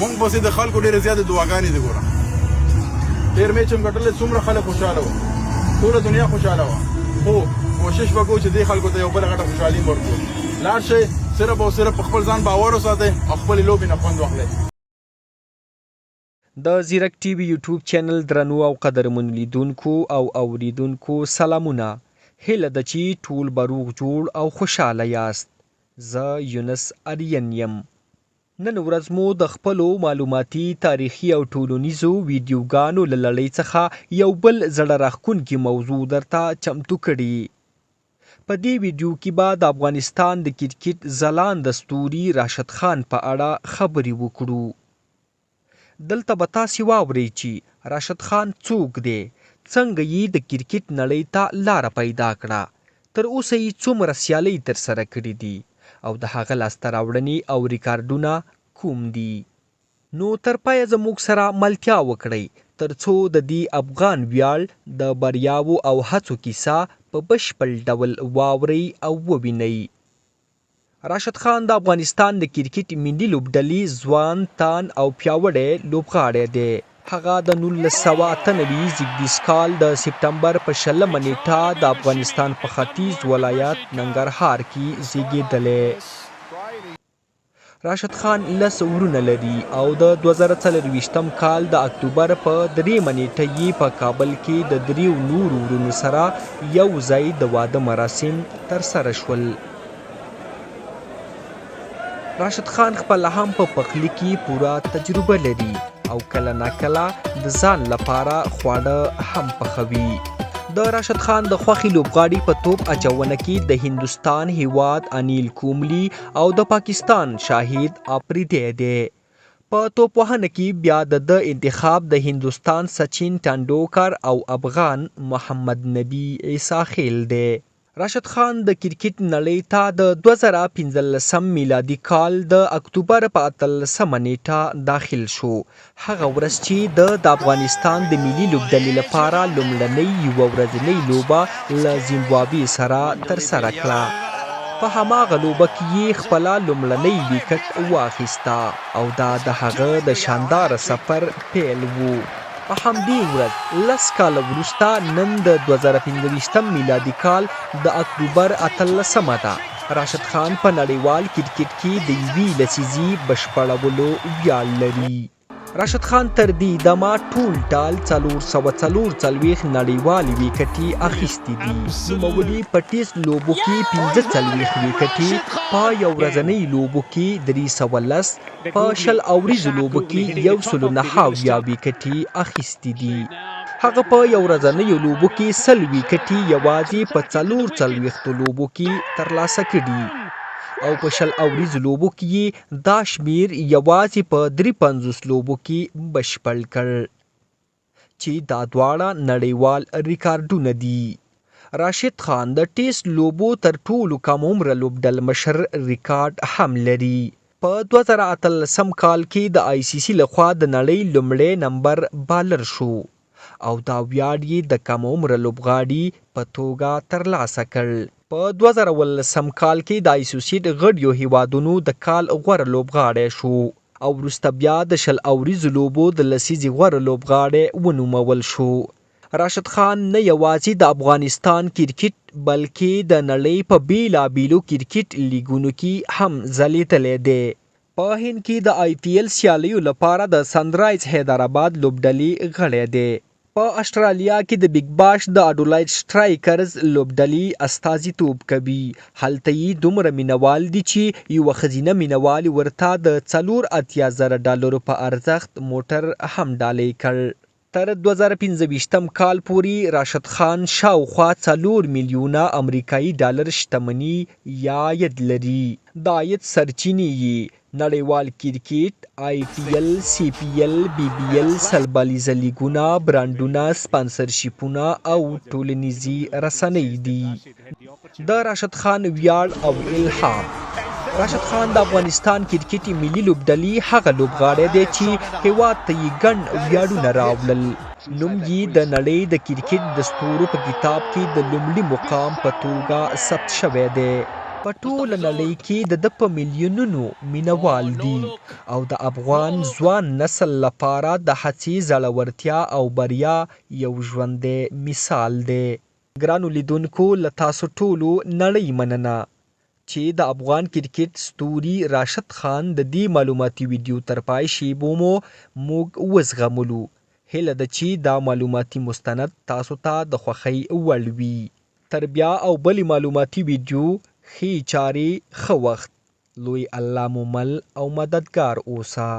مونږ پسې د خلکو ډېرې زیاتې دعاګانې دي. ګوره، تېر میچ هم ګټلی، څومره خلک خوشحاله وو، ټوله دنیا خوشحاله وه. خو کوشش وکړو چې دې خلکو ته یو بله غټه خوشحالي هم ورکړو. لاړ شئ، صرف او صرف په خپل ځان باور وساتئ او خپلې لوبې نه خوند واخلئ. د ځیرک ټي وي یوټیوب چینل درنو او قدرمنو لیدونکو او اوریدونکو سلامونه. هیله ده چې ټول به روغ جوړ او خوشحاله یاست. زه یونس ارین یم. نن ورځ مو د خپلو معلوماتي، تاریخي او ټولنیزو ویډیوګانو له لړۍ څخه یو بل زړه راښکونکي موضوع درته چمتو کړې. په دې ویډیو کې به د افغانستان د کرکټ ځلانده ستوري راشد خان په اړه خبرې وکړو. دلته به تاسې واورئ چې راشد خان څوک دی، څنګه یې د کرکټ نړۍ ته لاره پیدا کړه، تر اوسه یې څومره سیالۍ ترسره کړې دي او د هغه لاسته راوړنې او ریکارډونه کوم دي. نو تر پایه زموږ سره ملتیا وکړئ تر څو د دې افغان ویاړ د بریاوو او هڅو کیسه په بشپړ ډول واورئ او ووینئ. راشد خان د افغانستان د کرکټ ملي لوبډلې ځوان، تان او پیاوړی لوبغاړی دی. هغه د 1998 زیږدیز کال د سپټمبر په شلمه نېټه د افغانستان په ختیځ ولایت ننګرهار کې زیږېدلی. راشد خان لس ورونه لري او د 2024 کال د اکتوبر په درېیمه نېټه یې په کابل کې د دریو نورو ورونو سره یو ځای د واده مراسم ترسره شول. راشد خان خپله هم په پخلي کې پوره تجربه لري او کله ناکله د ځان لپاره خواړه هم پخوي. د راشد خان د خوښې لوبغاړي په توپ اچونه کې د هندوستان هیواد انیل کوملي او د پاکستان شاهد اپریدی دی. په توپ وهنه کې بیا د ده انتخاب د هندوستان سچین ټنډوکر او افغان محمد نبي عیسی خیل دی. راشد خان د کرکټ نړۍ ته د 2015 میلادي کال د اکتوبر په 18 نیټه داخل شو، هغه ورځ چې ده د افغانستان د ملي لوبډلې لپاره لومړنۍ یوه ورځنۍ لوبه له زیمبابوې سره ترسره کړه. په هماغه لوبه کې یې خپله لومړنۍ ویکټ واخیسته او دا د هغه د شانداره سفر پیل و. په همدې ورځ لس کاله وروسته نن د 2025 میلادي کال د اکتوبر 18 ده، راشد خان په نړیوال کرکټ کې د یوې لسیزې بشپړولو ویاړ لري. راشد خان تر دې دمه ټول ټال 444 نړیوالې ویکټې اخیستې دي. نوموړي په ټیسټ لوبو کې 45 ویکټې، په یو ورځنۍ لوبو کې 310، په 20 اوریزو لوبو کې 179 ویکټې اخیستې دي. هغه په یو ورځنیو لوبو کې 100 ویکټې یوازې په 44 لوبو کې ترلاسه کړي او په 20 اوریزو لوبو کې یې دا شمېر یوازې په 53 لوبو کې بشپړ کړ، چې دا دواړه نړیوال ریکارډونه دي. راشد خان د ټیسټ لوبو تر ټولو کم عمره لوبډلمشر ریکارډ هم لري. په 2018 کال کې د آی سي سي لخوا د نړۍ لومړی نمبر بالر شو او دا ویاړ یې د کم عمره لوبغاړي په توګه ترلاسه کړ. په 2017 کال کې د ایسوسیټ غړیو هیوادونو د کال غوره لوبغاړی شو او وروسته بیا د 20 اوریزو لوبو د لسیزې غوره لوبغاړی ونومول شو. راشد خان نه یوازې د افغانستان کرکټ بلکې د نړۍ په بیلابیلو کرکټ لیګونو کې هم ځلیدلی دی. په هند کې د آی پي ایل سیالیو لپاره د سنرایز حیدرآباد لوبډلې غړی دی. په اسټرالیا کې د بیګ باش د اډولاید سټرایکرز لوبډلې استازیتوب کوي. هلته یې دومره مینهوال دي چې یوه ښځینه مینهوالې ورته د 84 زره ډالرو په ارزښت موټر هم ډالۍ کړ. تر 2025 کال پورې راشد خان شاوخوا 4 میلیونه امریکایي ډالر شتمني یا عاید لري. د عاید سرچینې یې نړیوال کرکټ، آی پي ایل، سي پي ایل، بي بي ایل، سلبالیزه لیګونه، برانډونه، سپانسرشیپونه او ټولنیزې رسنۍ دي. د راشد خان ویاړ او الهام. راشد خان د افغانستان کرکټ ملي لوبډلې هغه لوبغاړی دی چې هیواد ته یې ګڼ ویاړونه راوړل. نوم یې د نړۍ د کرکټ د ستورو په کتاب کې د لومړي مقام په توګه ثبت شوی دی. په ټوله نړۍ کې د ده په میلیونونو مینه وال دي او د افغان ځوان نسل لپاره د هڅې، زړورتیا او بریا یو ژوندی مثال دی. ګرانو لیدونکو له تاسو ټولو نړۍ مننه چې د افغان کرکټ ستوري راشد خان د دې معلوماتي ویډیو تر پای شیبو مو موږ وزغملو. هیله ده چې دا معلوماتي مستند تاسو ته د خوښۍ وړ وي. تر بیا او بلې معلوماتي ویډیو ښې چارې ښه وخت. لوی الله مو مل او مددګار اوسه.